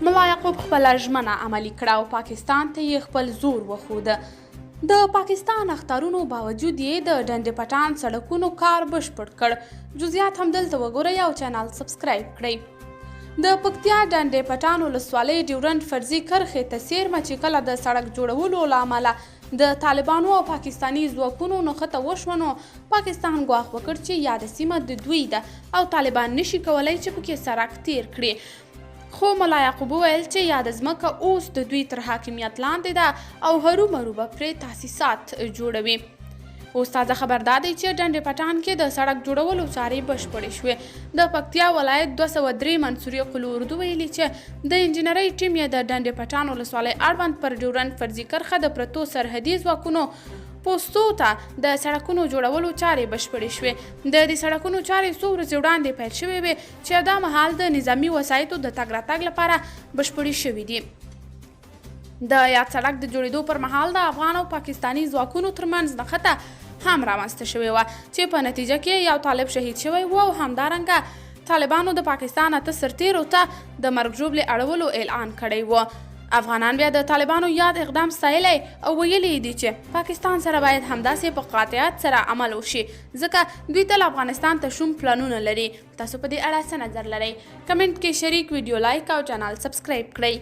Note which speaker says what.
Speaker 1: ملا یعقوب خپله ژمنه عملي کړه او پاکستان ته یې خپل زور وښود. د پاکستان اخطارونو باوجود یې د ډنډ پټان سړکونو کار بشپړ کړ. جزئیات هم دلته وګورئ او چینل سبسکرایب کړئ. د پکتیا ډنډ پټان ولسوالۍ ډیورنډ فرضي کرښې ته څېرمه چې کله د سړک جوړولو له امله د طالبانو او پاکستاني ځواکونو نښته وشوه نو پاکستان ګواښ وکړ چې یاده سیمه د دوی ده او طالبان نشي کولای چې پکې سړک تیر کړي. خو ملا یعقوب وویل چې یاده ځمکه اوس د دوی تر حاکمیت لاندې ده او هرومرو به پرې تاسیسات جوړوي. اوس تازه خبر دا دی چې ډنډ پټان کې د سړک جوړولو چارې بشپړې شوې. د پکتیا ولایت 203 منصوري قول اردو ویلي چې د انجینرۍ ټیم یې د ډنډ پټان ولسوالۍ اړوند پر ډیورنډ فرضي کرښه د پرتو سرحدي ځواکونو پوستو ته د سړکونو جوړولو چارې بشپړې شوې. د دې سړکونو چارې څو ورځې وړاندې پیل شوې وې چې دا مهال د نظامي وسایطو د تګ راتګ لپاره بشپړې شوې دي. د یاد سړک د جوړېدو پر مهال د افغان او پاکستاني ځواکونو ترمنځ نښته هم رامنځته شوې وه چې په نتیجه کې یو طالب شهید شوی و او همدارنګه طالبانو د پاکستان 8 سرتیرو ته د مرګ ژوبلې اړولو اعلان کړی و. افغانان بیا د طالبانو یاد اقدام ستایلی او ویلي دي چې پاکستان سره باید همداسې په قاطعیت سره عمل وشي، ځکه دوی تل افغانستان ته شوم پلانونه لري. تاسو په دې اړه څه نظر لرئ؟ کمنټ کې شریک، ویډیو لایک او چینل سبسکرایب کړئ.